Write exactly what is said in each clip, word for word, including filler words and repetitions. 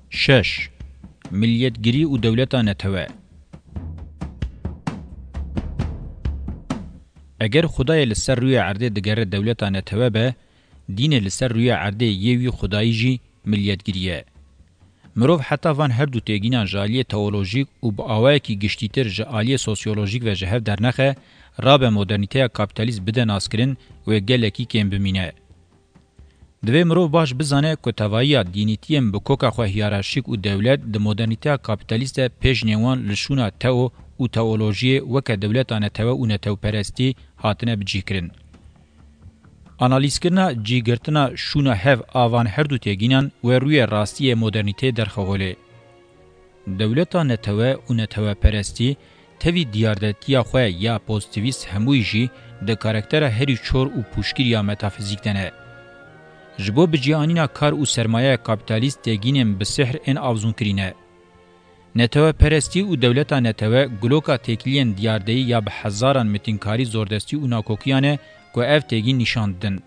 Şeş. Miliyetgirî û dewleta netewe. Eger Xwedayê li ser rûyê erdê digere dewleta netewe be, dînê li ser rûyê erdê yê wî xwedayî jî miliyetgirî ye. Mirov heta van her du têgînan ji aliyê teolojîk û bi awayekî giştîtir ji aliyê sosyolojîk ve ji hev dernexe, rabe modernîteya kapîtalîst bide naskirin, wê gelekî kêm bimîne. Divê mirov baş bizane ku tevahiya dînîtiyên bi koka xwe hiyerarşîk û dewlet di modernîteya kapîtalîst de pêşnê wan li şûna teo û teolojiyê weke dewleta netewe û netewperestî hatine bicihkirin. Analîzkirina cîgirtina şûna hev a van her du têgînan wê rûyê rastî yê modernîteyê derxe holê. Dewleta netewe û neteweperestî tevî diyardetiya xwe ya pozîtîvîst hemûyî jî di karaktera herî çor û pûşkir ya metafizîk de ne. Ji bo bicîanîna kar û sermayeya kapîtalîst têgînên bi sihr ên avzûnkirî ne. Neteweperestî û dewleta netewe guloka têkiliyên diyardeyî ya bi hezaran mitînkarî, zordestî û nakokiyan e ku ev têgîn nîşan didin.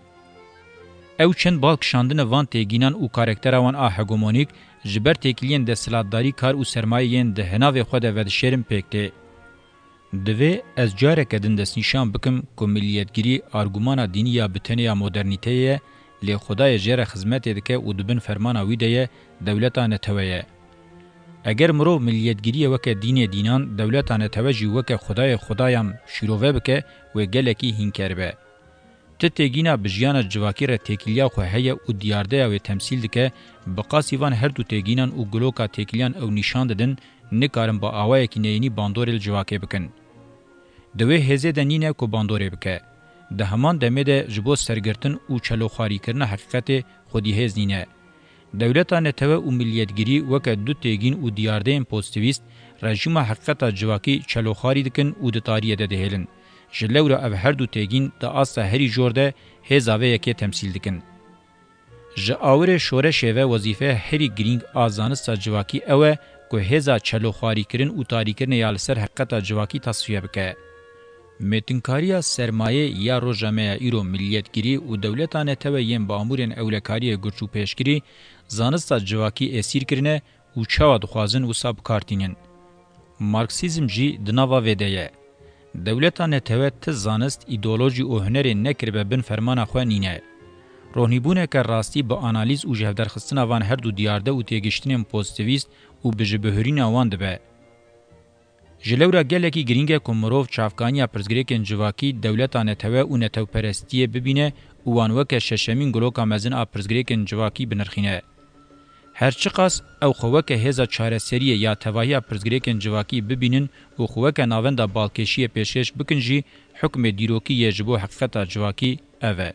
Ew çend bal kişandine van têgînan û karaktera wan a hegemonîk ji ber têkiliyên desthilatdarî, kar û sermayê yên di hinavê xwe de vedişêrin pêk tê. Divê ez careke din destnîşan bikim ku miliyetgirî argumana dînî ya bi tenê ya modernîteyê ye, lê Xwedayê jê re xizmetê dike û di bin fermana wî de ye, dewleta netewe ye. Eger mirov miliyetgiriyê weke dînê dînan, dewleta netewe jî weke Xwedayê xwedayan şîrove bike, wê gelekî hînker be. Ti têgîna bi jiyana civakî re têkiliya xwe heye û diyardeya wê temsîl dike, bi qasî van her du têgînan û guloka têkiliyan ew nîşan didin, nikarin bi awayekî neyînî bandorê li civakê bikin. Di wê hêzê de nîne ku bandorê bike. Di heman demê de ji bo sergirtin û çeloxwarîkirina heqîqetê xwedî hêz nîne. Dewleta netewe û miliyetgirî weke du têgîn û diyardeyên pozîtîvîst rejîma heqîqeta civakî çeloxwarî dikin û di tariyê de dihêlin. Ji lewra ev her du têgîn di asta herî jor de hêza vê yekê temsîl dikin. Ji awirê şoreşê ve wezîfeya herî girîng a zanista civakî ew e ku hêza çeloxwarîkirin û tarîkirinê ya li ser heqîqeta civakî tasfiye bike. Mêtinkariya sermayê ya roja me ya îro, miliyetgirî û dewleta netewe yên bi amûrên ewlekariyê girçûpêşkirî zanista civakî êsîr kirine û çawa dixwazin wisa bi kar tînin. Marksîzm jî di nava vê de ye. Dewleta netewe ti zanist, îdeolojî û hunerê nekiribe bin fermana xwe nîne. Rohnîbûneke rastî bi analîz û jihevderxistina van her du diyarde û têgiştinên pozîtîvîst û bi jibihurîna wan dibe. Ji lewra gelekî girîng e ku mirov çavkaniya pirsgirêkên civakî, dewleta netewe û netewperestiyê bibîne û wan weke şeşemîn guloka mezin a pirsgirêkên civakî binirxîne. Her çiqas ew xwe weke hêza çareseriyê ya tevahiya pirsgirêkên civakî bibînin û xwe weke navenda balkêşiyê pêşkêş bikin jî, hukmê dîrokî yê ji bo heqîqeta civakî ev e.